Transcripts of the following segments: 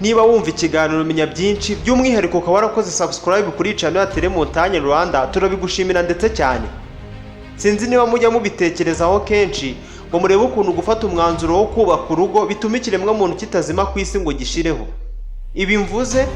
Niba wumva ikiganiro Menya Byinshi, by'umwihariko ukaba warakoze subscribe kuri channel ya Telemontagne Rwanda, turabigushimira ndetse cyane. Sinzi niba mujya mubitekerezaho kenshi ngo murebe ukuntu gufata umwanzuro wo kubaka urugo bituma ikiremwamuntu kitazima ku isi ngo gishireho. Ibi mvuze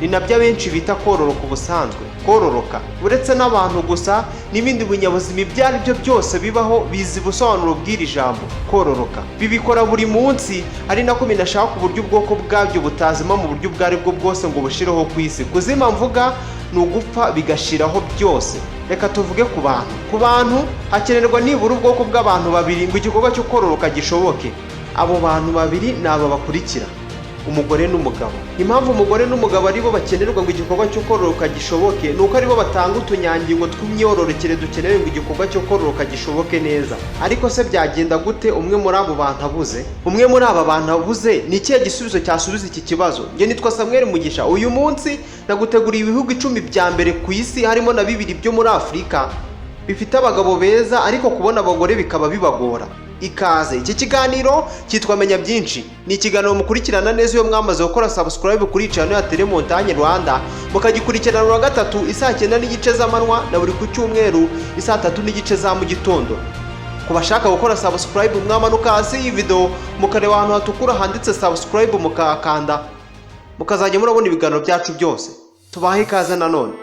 ni nabyo abenshi bita kororoka. Ubusanzwe kororoka, uretse n'abantu gusa, n'ibindi binyabuzima ibyo ari byo byose bibaho bizi ubusobanuro bw'iri jambo kororoka. Bibikora buri munsi, ari nako binashaka uburyo ubwoko bwabyo butazima mu buryo ubwo ari bwo bwose ngo bushireho ku isi. Kuzima mvuga ni ugupfa bigashiraho byose. Reka tuvuge ku bantu. Ku bantu hakenerwa nibura ubwoko bw'abantu babiri ngo igikorwa cyo kororoka gishoboke. Abo bantu babiri ni aba bakurikira: umugore n'umugabo. Impamvu umugore n'umugabo aribo bakenerwa ngo igikorwa cyo kororoka gishoboke ni uko aribo batanga utunyangingo tw'imyororokere dukenewe ngo igikorwa cyo kororoka gishoboke neza. Ariko se byagenda gute umwe muri abo bantu abuze? Umwe muri aba bantu abuze, ni ikihe gisubizo cyasubiza iki kibazo? Njye nitwa Samuel Mugisha. Uyu munsi naguteguriye ibihugu 10 bya mbere ku isi, harimo na bibiri byo muri Afurika, bifite abagabo beza ariko kubona abagore bikaba bibagora. Ikaze. Iki kiganiro cyitwa Menya Byinshi. Ni ikiganiro mukurikirana neza iyo mwamaze gukora subscribe kuri channel ya Telemontagne Rwanda, mukagikurikirana wa gatatu isaa 9:30 z'amanywa na buri ku cyumweru isaa 3:30 za mu gitondo. Ku bashaka gukora subscribe, mwamanuka hasi y'iyi video mukareba ahantu hatukura handitse subscribe, mukahakanda, mukazajya murabona ibiganiro byacu byose. Tubahe ikaze nanone.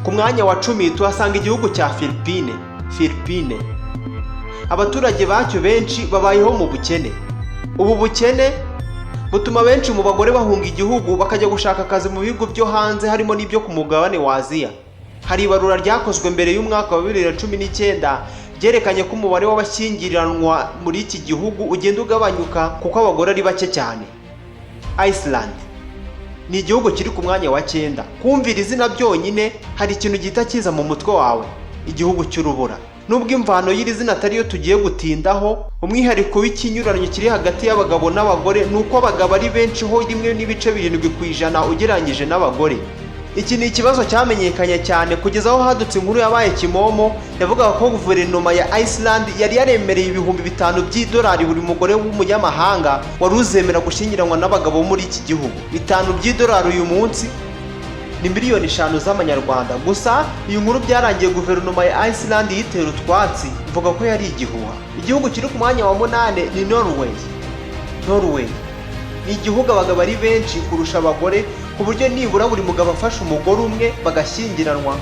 Ku mwanya wa 10 tuhasanga igihugu cya Philippine. Philippine, abaturage bacyo benshi babayeho mu bukene. Ubu bukene butuma benshi mu bagore bahunga igihugu bakajya gushaka akazi mu bihugu byo hanze, harimo n'ibyo ku mugabane wa Aziya. Hari ibarura ryakozwe mbere y'umwaka wa 2019 ryerekanye ko umubare w'abashyingiranwa muri iki gihugu ugenda ugabanyuka kuko abagore ari bake cyane. Iceland ni igihugu kiri ku mwanya wa 9. Kumvira izina byonyine hari ikintu gihita kiza mu mutwe wawe: igihugu cy'urubura. Nubwo imvano y'iri zina atariyo tugiye gutindaho, umwihariko w'ikinyuranyo kiri hagati y'abagabo n'abagore ni uko abagabo ari benshi ho 1.7% ugereranyije n'abagore. Iki ni ikibazo cyamenyekanye cyane kugeza aho hadutse inkuru yabaye kimomo yavugaga ko guverinoma ya Iceland yari yaremereye 5000 by'idolari buri mugore w'umunyamahanga wari uzemera gushyingiranwa n'abagabo muri iki gihugu. 5 by'idolari uyu munsi ni miliyoni 5 z'amanyarwanda. Gusa iyi nkuru byarangiye guverinoma ya Iceland yitera utwatsi, ivuga ko yari igihuha. Igihugu kiri ku mwanya wa 8 ni Norway. Norway ni igihugu abagabo ari benshi kurusha abagore, ku buryo nibura buri mugabo afashe umugore umwe bagashyingiranwa,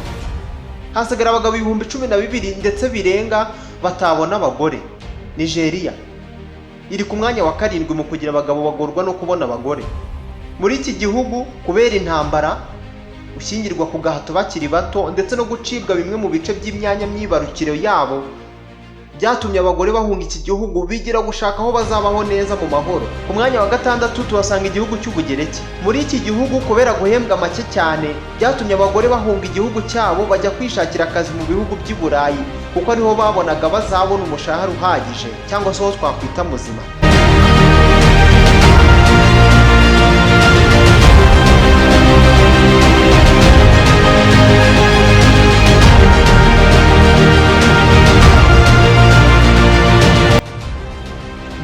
hasigara abagabo 12,000 ndetse birenga batabona abagore. Nigeria iri ku mwanya wa 7 mu kugira abagabo bagorwa no kubona abagore. Muri iki gihugu, kubera intambara, gushyingirwa ku gahato bakiri bato ndetse no gucibwa bimwe mu bice by'imyanya myibarukiro yabo, byatumye abagore bahunga iki gihugu bigira gushaka aho bazabaho neza mu mahoro. Ku mwanya wa 6 tuhasanga igihugu cy'Ubugereki. Muri iki gihugu, kubera guhembwa make cyane, byatumye abagore bahunga igihugu cyabo bajya kwishakira akazi mu bihugu by'i Burayi, kuko ariho babonaga bazabona umushahara uhagije cyangwa se uwo twakwita muzima.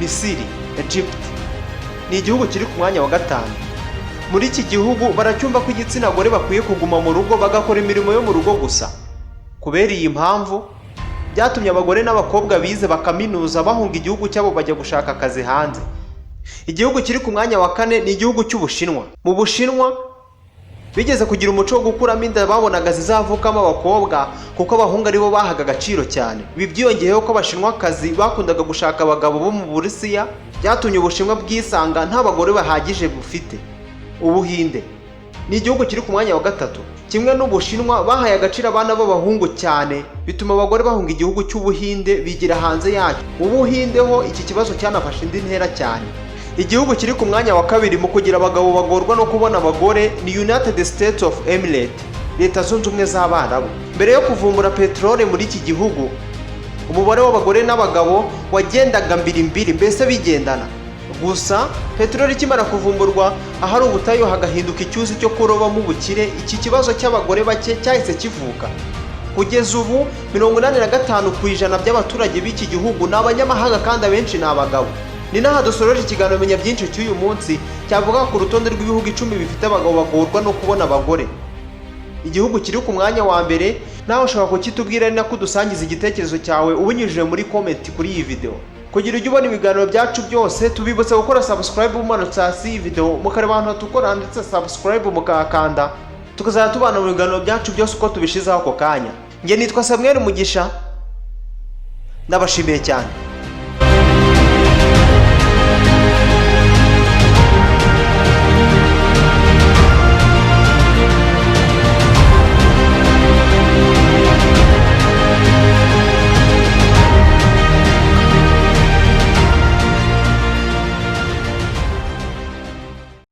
Misiri, Egypt, ni igihugu kiri ku mwanya wa 5. Muri iki gihugu baracyumva ko igitsina gore bakwiye kuguma mu rugo bagakora imirimo yo mu rugo gusa. Kubera iyi mpamvu, byatumye abagore n'abakobwa bize bakaminuza bahunga igihugu cyabo bajya gushaka akazi hanze. Igihugu kiri ku mwanya wa 4 ni igihugu cy'Ubushinwa. Mu Bushinwa bigeze kugira umuco wo gukuramo inda babonaga zizavukamo abakobwa, kuko abahungu aribo bahaga agaciro cyane. Ibi byiyongeyeho ko Abashinwakazi bakundaga gushaka abagabo bo mu Burusiya, byatumye Ubushinwa bwisanga nta bagore bahagije bufite. Ubuhinde ni igihugu kiri ku mwanya wa 3. Kimwe n'Ubushinwa, bahaye agaciro abana b'abahungu cyane, bituma abagore bahunga igihugu cy'Ubuhinde bigira hanze yacyo. Mu Buhinde ho iki kibazo cyanafashe indi ntera cyane. Igihugu kiri ku mwanya wa 2 mu kugira abagabo bagorwa no kubona abagore ni United States of Emirates, Leta Zunze Ubumwe z'Abarabu. Mbere yo kuvumbura peteroli muri iki gihugu, umubare w'abagore n'abagabo wagendaga mbiri mbiri, mbese bigendana. Gusa peteroli ikimara kuvumburwa, ahari ubutayu hagahinduka icyuzi cyo kurobamo ubukire, iki kibazo cy'abagore bake cyahise kivuka. Kugeza ubu 85% by'abaturage b'iki gihugu ni abanyamahanga, kandi abenshi ni abagabo. Ni n'aha dusoreje ikiganiro Menya Byinshi cy'uyu munsi, cyavuga ku rutonde rw'ibihugu 10 bifite abagabo bagorwa no kubona abagore. Igihugu kiri ku mwanya wa mbere, nawe ushobora kukitubwira, ari nako udusangiza igitekerezo cyawe ubinyujije muri comment kuri iyi video. Kugira ujye ubona ibiganiro byacu byose, tubibutsa gukora subscribe umanutse hasi iyi video, mukareba ahantu hatukura handitse subscribe, mukahakanda, tukazajya tubana mu biganiro byacu byose uko tubishizeho ako kanya. Njye nitwa Samuel Mugisha, ndabashimiye cyane.